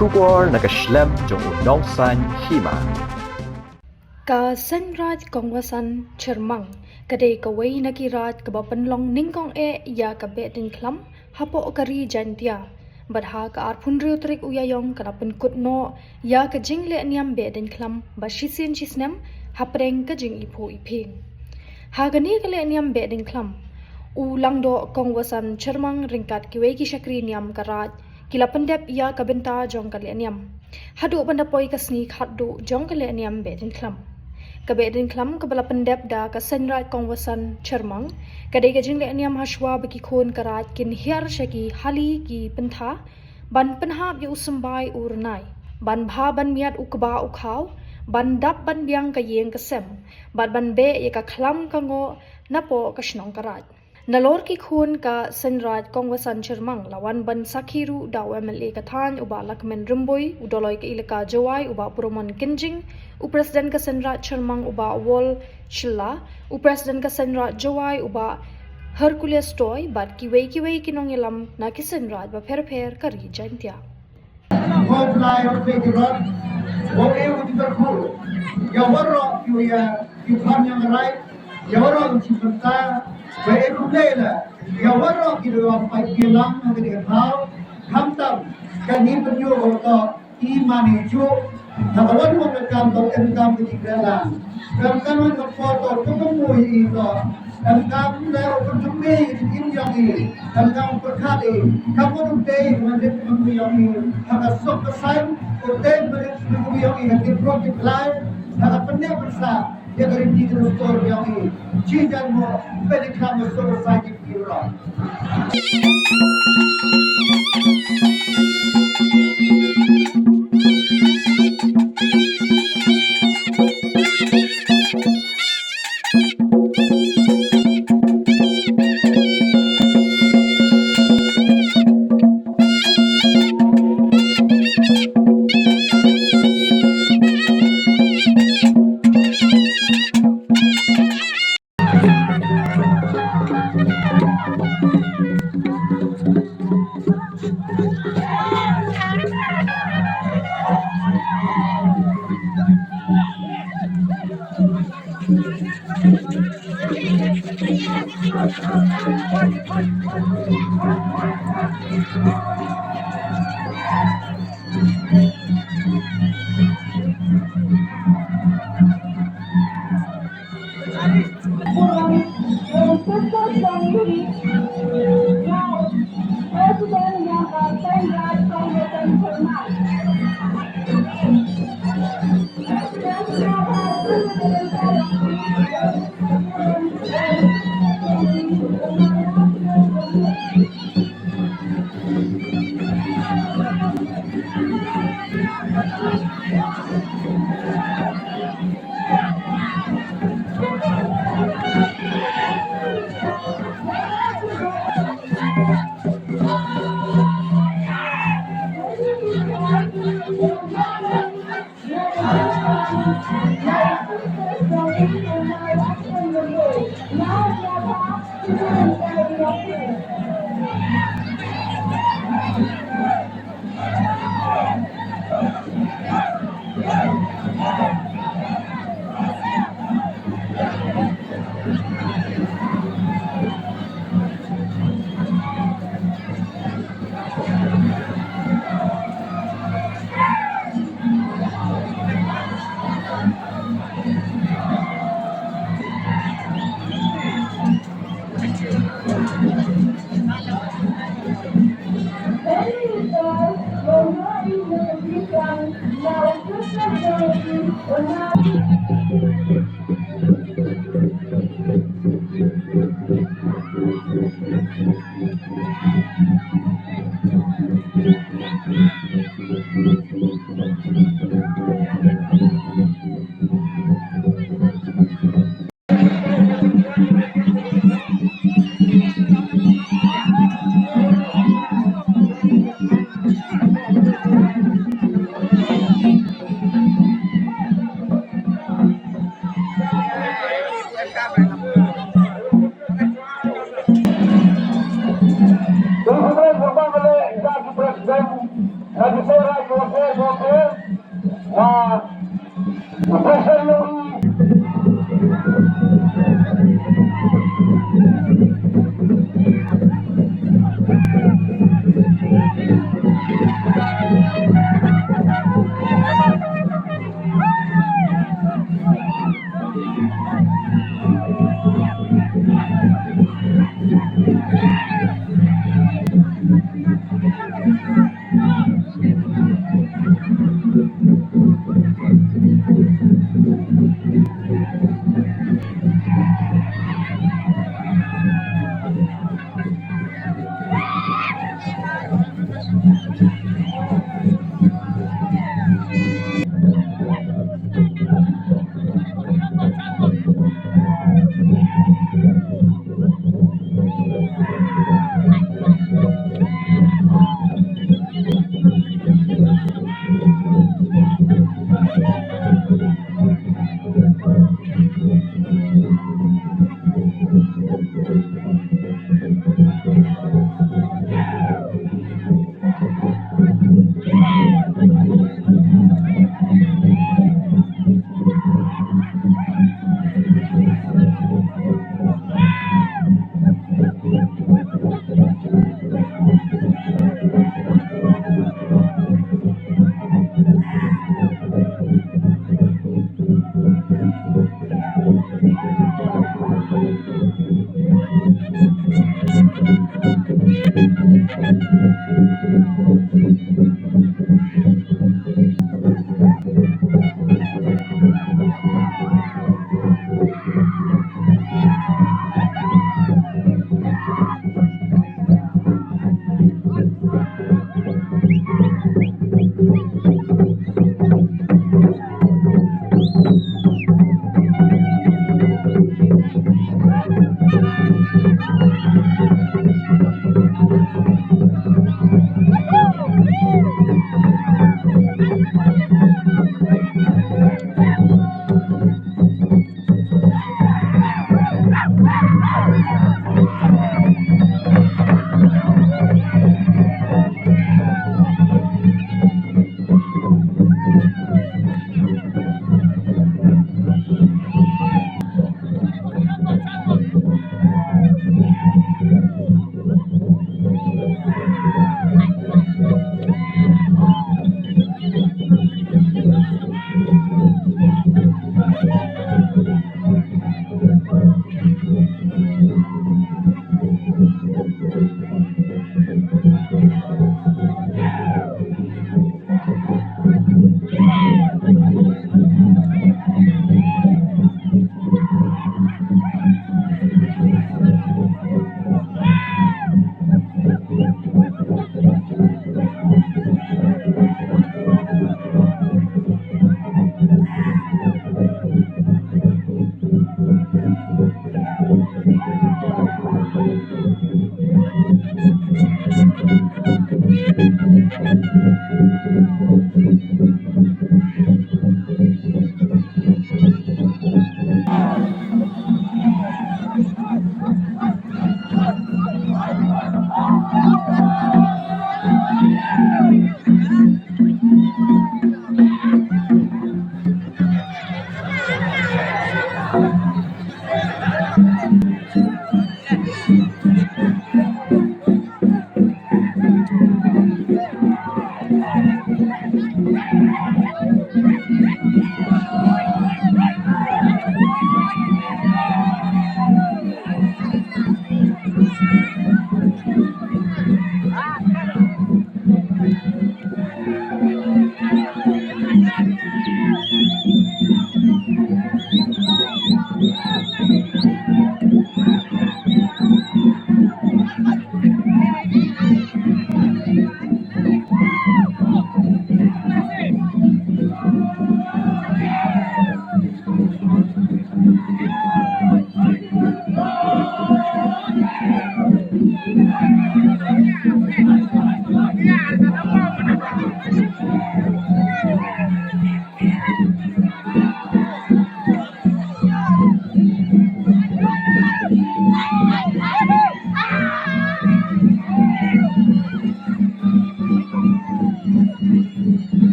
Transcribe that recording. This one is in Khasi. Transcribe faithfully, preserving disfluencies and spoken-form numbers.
Khubor na ka shlem jong u nongsan hima. Ka Seiñ Raij Kongwasan Chyrmang ka dei kawei na ki raij kaba pynlong nyngkong eh ïa ka Behdeiñkhlam hapoh ka Ri Jaintia. Bad ha ka arphew hynriew tarik u Ïaïong ka la pynkut noh ïa ka jingleh niam Behdeiñkhlam ba shisien shisnem hapdeng ka jingiphuh iphieng. Ha kane ka leh niam Behdeiñkhlam, u Langdoh Kongwasan Chyrmang ryngkat kiwei ki shakri niam ka raij ki la pyndep ïa ka bynta jong ka leh niam. Haduh ban da poi ka sngi khatduh jong ka leh niam Behdeiñkhlam. Ka Behdeiñkhlam kaba la pyndep da ka Seiñ Raij Kongwasan Chyrmang ka dei ka jingleh niam hashwa ba ki khun ka raij kin hiar sha ki hali ki pyntha ban pynhap ïa u symbai u rnai, ban bha ban miat u kba u khaw, ban dap ban biang ka ïing ka sem, bad ban beh ïa ka khlam ka ngoh napoh ka shnong ka raij. Nalor ki khun ka Seiñ Raij Kongwasan Chyrmang la wan ban sakhi ruh da u M L A ka thaiñ u Bah Lahkmen Rymbui, u Doloi ka Elaka Jowai u Bah Puromon Kynjing, u President ka Seiñ Raij Chyrmang u Bah Wol Shylla, u President ka Seiñ Raij Jowai u Bah Hercules Toi, bad kiwei kiwei ki nongïalam na ki Seiñ Raij bapher bapher ka Ri Jaintia. Ko Blai u peit rot, u e u jingkyrkhu ïa waroh ïa ki khun ïa ka raij, ïa waroh ki bynta, ba e khublei la ïa waroh ki ba pait ki lang ha kane ka thaw. Khamtam kane pynïoh ba to i mane ju ha ka wan wan ka kam to em kam ki kren lang. Kam kam wan ka por to to ko mo i to. Em kam la u pynjumbe i im ïong i. Em kam pyrkhat i. Kam wan u dei man rit man ïong i. Ha ka sok ka saiñ u dei man rit man ïong i ha ki prot ki Blai. Ha ka pynïap pynsa ïa ka riti ka restore ïong i. Chi jan mo Behdeiñkhlam ka sok ka saiñ ki ki rot. President